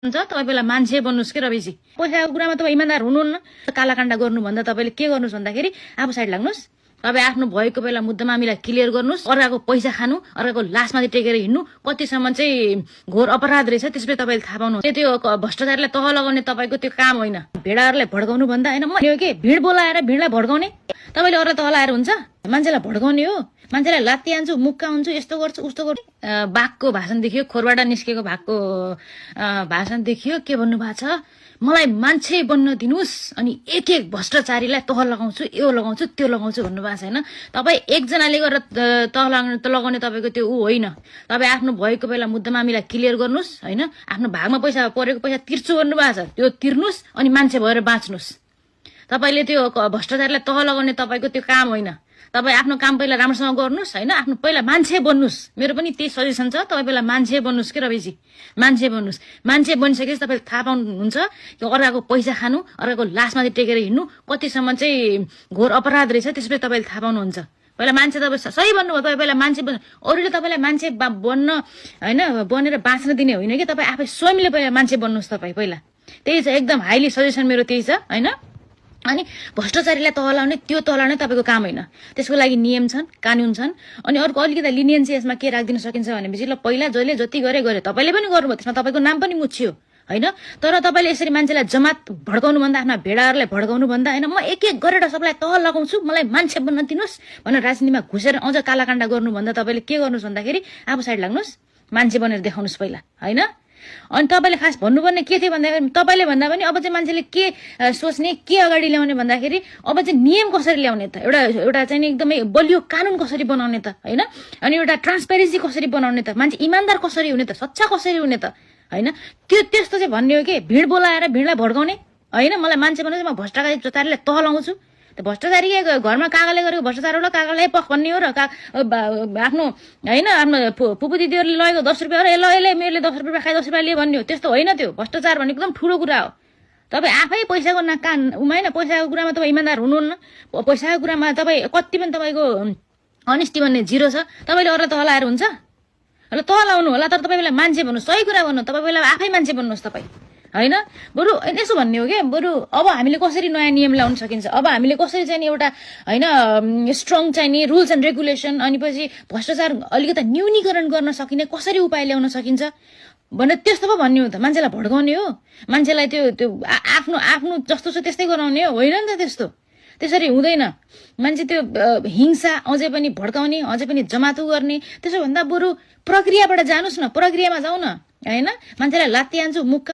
हुन्छ तपाईँ बेला मान्छे बन्नुस् के रविजी पैसाको कुरामा तपाईँ इमानदार हुनुहुन्न कालाकाण्ड गर्नुभन्दा तपाईँले के गर्नुस् भन्दाखेरि आफू साइड लाग्नुस् तपाईँ आफ्नो भएको बेला मुद्दा मामिला क्लियर गर्नुस् अर्काको पैसा खानु अर्काको लासमाथि टेकेर हिँड्नु कतिसम्म चाहिँ घोर अपराध रहेछ त्यसपछि तपाईँले थाहा पाउनु त्यो भ्रष्टाचारलाई तह लगाउने तपाईँको त्यो काम होइन भेडाहरूलाई भड्काउनु भन्दा होइन म के भिड बोलाएर भिडलाई भड्काउने तपाईँले अरूलाई तह लाएर हुन्छ मान्छेलाई भड्काउने हो मान्छेलाई लात्ती हान्छु मुक्का हुन्छु यस्तो गर्छु उस्तो गर्छु बाघको भाषण देखियो खोरबाट निस्केको भागको भाषण देखियो के भन्नु भएको छ मलाई मान्छे बन्न दिनुस् अनि एक एक भ्रष्टाचारीलाई तह लगाउँछु यो लगाउँछु त्यो लगाउँछु भन्नु भएको छ होइन तपाईँ एकजनाले गरेर तह लगाउने तपाईँको त्यो ऊ होइन तपाईँ आफ्नो भएको बेला मुद्दा मामिला क्लियर गर्नुस् होइन आफ्नो भागमा पैसा परेको पैसा तिर्छु भन्नु भएको छ त्यो तिर्नुस् अनि मान्छे भएर बाँच्नुस् तपाईँले त्यो भ्रष्टाचारीलाई तह लगाउने तपाईँको त्यो काम होइन तपाईँ आफ्नो काम पहिला राम्रोसँग गर्नुस् होइन आफ्नो पहिला मान्छे बन्नुस् मेरो पनि त्यही सजेसन छ तपाईँ पहिला मान्छे बन्नुस् के रविजी मान्छे बन्नुस् मान्छे बनिसकेपछि तपाईँले थाहा पाउनुहुन्छ कि अर्काको पैसा खानु अर्काको लासमाथि टेकेर हिँड्नु कतिसम्म चाहिँ घोर अपराध रहेछ त्यसपछि तपाईँले थाहा पाउनुहुन्छ पहिला मान्छे तपाईँ सही भन्नुभयो तपाईँ पहिला मान्छे अरूले तपाईँलाई मान्छे बन्न होइन बनेर बाँच्न दिने होइन कि तपाईँ आफै स्वयंले पहिला मान्छे बन्नुहोस् तपाईँ पहिला त्यही छ एकदम हाइली सजेसन मेरो त्यही छ होइन अनि भ्रष्टाचारीलाई तह लाउने त्यो तह लाउने तपाईँको काम होइन त्यसको लागि नियम छन् कानुन छन् अनि अर्को अलिकति लिनियन्सी यसमा के राखिदिन सकिन्छ भनेपछि ल पहिला जसले जति गरे तपाईँले पनि गर्नुभयो त्यसमा तपाईँको नाम पनि मुछ्यो होइन तर तपाईँले यसरी मान्छेलाई जमात भड्काउनु भन्दा आफ्ना भेडाहरूलाई भड्काउनु भन्दा होइन म एक एक गरेर सबलाई तह लगाउँछु मलाई मान्छे बन्न दिनुहोस् भनेर राजनीतिमा घुसेर अझ कालाकाण्ड गर्नुभन्दा तपाईँले के गर्नुहोस् भन्दाखेरि आफू साइड लाग्नुहोस् मान्छे बनेर देखाउनुहोस् पहिला होइन अनि तपाईँले खास भन्नुपर्ने के थियो भन्दाखेरि तपाईँले भन्दा पनि अब चाहिँ मान्छेले के सोच्ने के अगाडि ल्याउने भन्दाखेरि अब चाहिँ नियम कसरी ल्याउने त एउटा चाहिँ एकदमै बलियो कानुन कसरी बनाउने त होइन अनि एउटा ट्रान्सपेरेन्सी कसरी बनाउने त मान्छे इमान्दार कसरी हुने त सच्चा कसरी हुने त होइन त्यो त्यस्तो चाहिँ भन्ने हो कि भिड बोलाएर भिडलाई भड्काउने होइन मलाई मान्छे भनेपछि म भ्रष्टाचारीलाई तह लगाउँछु त्यो भ्रष्टाचारी घरमा काकाले गरेको भ्रष्टाचार होला काकालाई पख भन्ने हो र आफ्नो होइन आफ्नो फुपू दिदीहरूले लगेको 10 रुपियाँ हो र यसले मेरो 10 रुपियाँ खाए 10 रुपियाँ लिए भन्ने हो त्यस्तो होइन त्यो भ्रष्टाचार भनेको एकदम ठुलो कुरा हो तपाईँ आफै पैसाको कान उमाएन पैसाको कुरामा तपाईँ इमान्दार हुनुहुन्न पैसाको कुरामा तपाईँ कति पनि तपाईँको अनेस्टी भन्ने जिरो छ तपाईँले अरूलाई तह लाएर हुन्छ ल तह लाउनु होला तर तपाईँलाई मान्छे भन्नु सही कुरा भन्नु तपाईँ पहिला आफै मान्छे बन्नुहोस् तपाईँ होइन बरु यसो भन्ने हो क्या बरु अब हामीले कसरी नयाँ नियम ल्याउन सकिन्छ अब हामीले कसरी चाहिँ एउटा होइन स्ट्रङ चाहिँ नि रुल्स एन्ड रेगुलेसन अनि पछि भ्रष्टाचार अलिकति न्यूनीकरण गर्न सकिने कसरी उपाय ल्याउन सकिन्छ भनेर त्यस्तो पो भन्ने हो त मान्छेलाई भड्काउने हो मान्छेलाई त्यो आफ्नो आफ्नो जस्तो छ त्यस्तै गराउने हो होइन नि त त्यस्तो त्यसरी हुँदैन मान्छे त्यो हिंसा अझै पनि भड्काउने अझै पनि जमातु गर्ने त्यसो भन्दा बरु प्रक्रियाबाट जानुस् न प्रक्रियामा जाऊ न होइन मान्छेलाई लात्ती हान्छु मुक्का